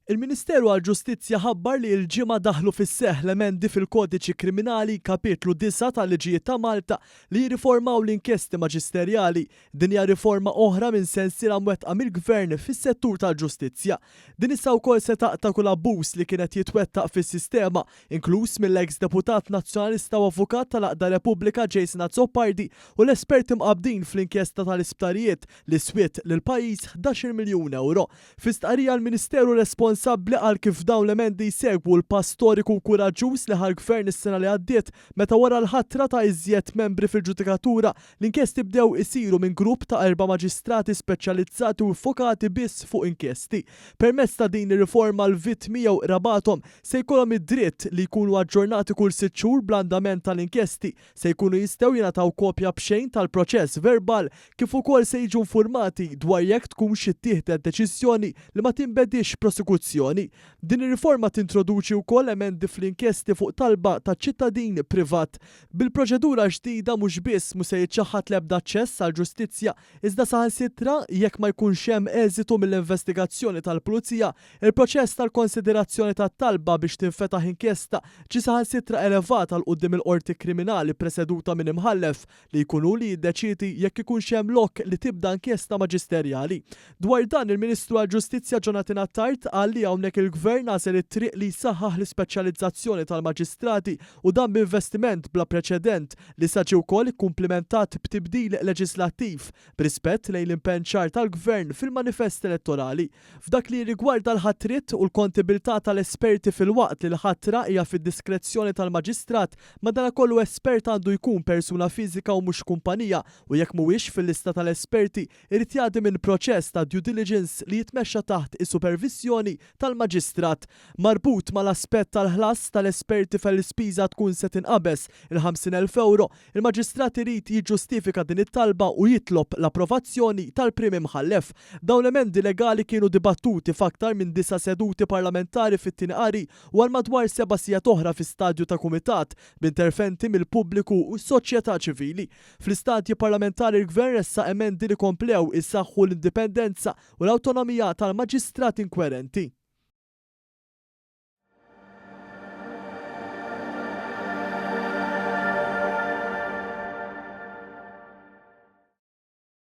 Il-Ministeru għall-Ġustizzja ħabbar li l-Ġimgħa daħlu fis-seħħ l-emendi fil-Kodiċi Kriminali, Kapitlu 9 tal-Liġijiet ta' Malta, li jirriformaw l-inkjesti maġisterjali. Din hija riforma oħra minn sensiela mwettqa mill-Gvern fis-settur tal-ġustizzja. Din issa wkoll se taqta' kull abbuż li kien qed jitwettaq fis-sistema, inkluż mill-eks deputat Nazzjonalista u avukat tal-Għaqda Repubblika Jason Azzopardi u l-esperti mqabbdin fl-inkjesta tal-isptarijiet li swiet lill-pajjiż 11-il miljun ewro. Fi stqarrija l-Ministeru responsabbli qal kif dawn l-emendi jsegwu l-pass storiku u kuraġġuż li ħa l-Gvern is-sena li għaddiet meta wara l-ħatra ta' iżjed membri fil-ġudikatura, l-inkjesti bdew isiru minn grupp ta' erba' maġistrati speċjalizzati u ffokati biss fuq inkjesti. Permezz ta' din ir-riforma l-vittmi jew qrabathom se jkollhom id-dritt li jkunu aġġornati kull sitt xhur bl-andament tal-inkjesti, se jkunu jistgħu jingħataw kopja b'xejn tal-proċess verbal kif ukoll se jiġu infurmati dwar jekk tkunx ittieħdet deċiżjoni li ma tinbediex prosekuzzjoni. Din ir-riforma tintroduċi wkoll emendi fl-inkjesti fuq talba ta' ċittadin privat. Bil-proċedura ġdida mhux biss mhu se jiċċaħħad l-ebda aċċess għall-ġustizzja, iżda saħansitra jekk ma jkunx hemm eżitu mill-investigazzjoni tal-pulizija, Il-proċess tal-konsiderazzjoni tat-talba biex tinfetaħ inkjesta ġie saħansitra elevat għal quddiem il-Qorti Kriminali ppreseduta minn imħallef li jkun hu li jiddeċiedi jekk ikunx hemm lok li tibda inkjesta maġisterjali. Dwar dan, il-Ministru għall-Ġustizzja Jonathan Attard qal li hawnhekk il-Gvern għażel it-triq li jsaħħaħ l-ispeċjalizzazzjoni tal-maġistrati u dan b'investiment bla preċedent li sa ġie wkoll ikkumplimentat b'tibdil leġislattiv b'rispett lejn l-impenn ċar tal-Gvern fil-manifest elettorali. F'dak li jirrigwarda l-ħatriet u l-kontibilità tal-esperti filwaqt li l-ħatra hija fid-diskrezzjoni tal-maġistrat, madanakollu espert għandu jkun persuna fiżika u mhux kumpanija u jekk mhuwiex fil-lista tal-esperti irid jgħaddi minn proċess ta' due diligence li jitmexxa taħt is-superviżjoni tal-maġistrat. Marbut mal-aspett tal-ħlas tal-esperti fejn l-ispiża tkun se tinqabeż il-50,000 ewro, Il-maġistrat irid jiġġustifika din it-talba u jitlob l-approvazzjoni tal-Prim Imħallef. Dawn l-emendi legali kienu dibattuti f'aktar minn disa' seduti parlamentari fit-tieni qari u għal madwar seba' sigħat oħra fi stadju ta' kumitat, b'interventi mill-pubbliku u s-soċjetà ċivili. Fl-istadji parlamentari l-Gvern ressaq emendi li komplew isaħħu l-indipendenza u l-awtonomija tal-maġistrat inkwerenti.